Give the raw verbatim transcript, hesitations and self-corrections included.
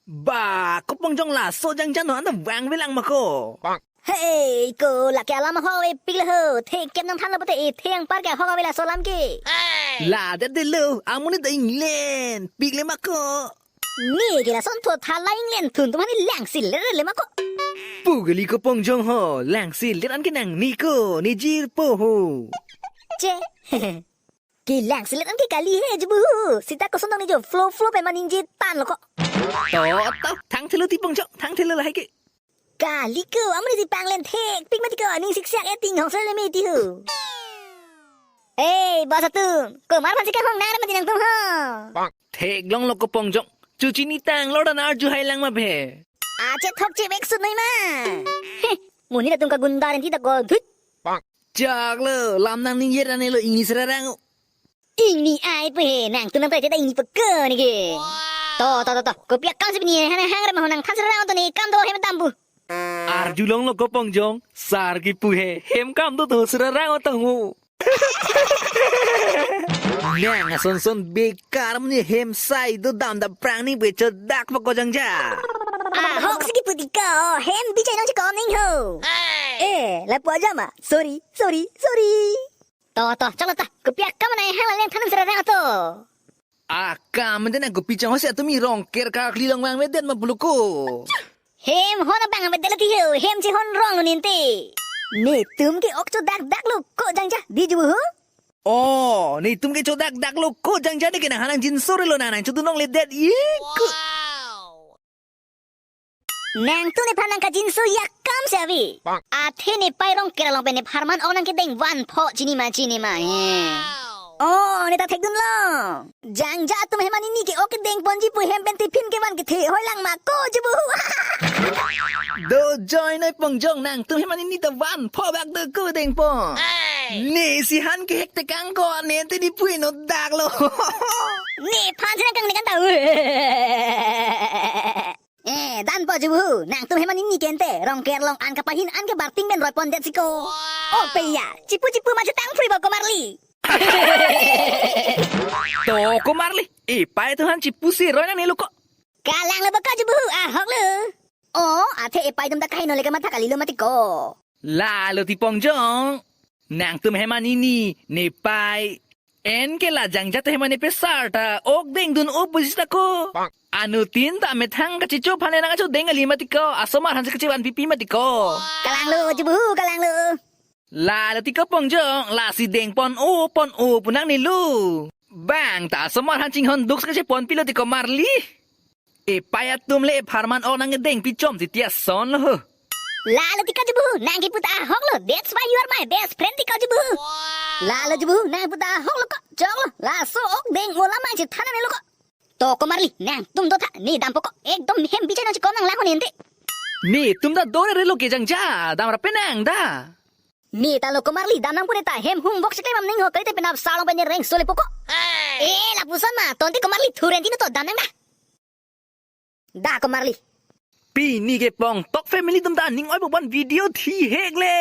Ba, ko Pongjong laso jangja no anta vangvelang ma ko. Hey, ko lake alam ahok epik le ho. Thek kem nangthanlo pute e theng par ke ahok ave laso alam ke. Ladet detlo, amonit ta inglen, pik le ma ko. Neke lason thotha la inglen thun atum hani langsi le le ma ko. Pu kali ko Pongjong ho, langsi le an ke nangni ko, ne jirpo ho. Che. Ke langsi le an ke kali he Jubu. Sita koson dong ni jo flow flow pen maningje tan lo ko. To, to, thangthelo ti Pongjong, thangthelo lahai ke. Kali ko, amonit si panglen thekpik mati ko, ning siksak eting hong sele me ti ho. Hey, bos atum, komat aphan si kanghong nang mati nangtum ho. Theklonglo ko Pongjong, chuchini tanglo dan arju hai lang ma be. Ache thok chevek sut noi ma. Heh, monit atum kagunda ren ti ta ko, dhut. Choklo, lam nangningje ra ne lo ingni srarang. Ingni ai pu he, nangtum nang ta ta ingni pekon ke. To, to, to, to. Kopi akam si pini hang hang re ma ho nangthan srarang to ne kam do hem dam pu. Arjulonglo ko Pongjong, sar kipu he, hem kam do to srarang to ho. Nang ason son bekar mani hem sai do dam dam prang ni pu chodak pa ko jangja. Ahok si kipu ti ko, hem bijai nang chikon ning ho. Eh, lapu aja ma. Sorry, sorry, sorry. To, to, choklo ta. Kopi akam nang hang la leng thanung srarang to. Akam den kopi chang ho si atum i Rongker karkli along vangvedet ma pulo ko. Hem hon abang avedet lo ti ho, hem chehon rong lo ninte. Netum ke ok chodak dak lo ko jangja, di Jubu ho. Oh, netum ke chodak dak lo ko jangja de ke nang hanang jinso re lo nang nang chodun longledet ik. Nangtum nephan nangkajinso akam si ave. Athe nepei Rongker along pen nepharman ok nangkedeng vanpo chini ma chini ma he. Oh, ne ta thekdunlo. Jangja atum hem anini ke ok kedeng ponji pu hem pen tiffin kevan kethe hoi lang ma ko Jubu. Do join noi Pongjong nangtum hem anini ta vanpo bak do ko dengpo. Ne si han ke hek tekang ko ne te di pui no dak lo. Nephan si nangkang ne kan ta. Eh, danpo Jubu, nangtum hem anini ke ante, Rongker along an kapahin an ke barting pen roi pondet si ko. Oh, peya, chipu chipu ma chetang phrui ba ko Marli. To ko Marli, epei atum han chipu si roi nangne lo ko. Kalang lo ba ko Jubu, ahok lo. Oh, athe epei atum ta kaheno le kamatha kali lo mati ko. Lalo ti Pongjong. Nangtum hem anini, nepei. En ke la jangja te hem ane pesar ta, ok dengdun o pusi ta ko. Anuttin ta methang kachicho aphan nang acho deng kali mati ko, asomar han si kachevan pipi mati ko. Kalang lo, Jubu, kalang lo. Lalo ti ko Pongjong, lasi deng pon o, pon o pu nangne lo. Bang ta asomar han chinghon duk si kachepon pilo ti ko Marli. Epei atum le epharman ok nangkedeng pichom titi ason lo ho. Lalo ti ko Jubu, nang kipu ta ahok lo. That's why you are my best friend ti ko Jubu. Lalo Jubu, nang kipu ta ahok lo ko. Choklo, laso ok deng o lam nang chethan nangne lo ko. To ko Marli, nangtum do tha, ne dampo ko. Ekdom hem bijai nang chikon nang lang ho ninte. Netum ta do re lo ke jangja, dam ra penang da. Ne ta lo ko Marli, dam nang pu ne ta hem hum vok si klem am ning ho, kalite penap salong pen reng sole po ko. Eh, lapuson ma, tonti ko Marli thuren ti no to dam nang da. Da ko Marli. Pini ke Pongtok family atum ta ning oi bok ban video thi hek le.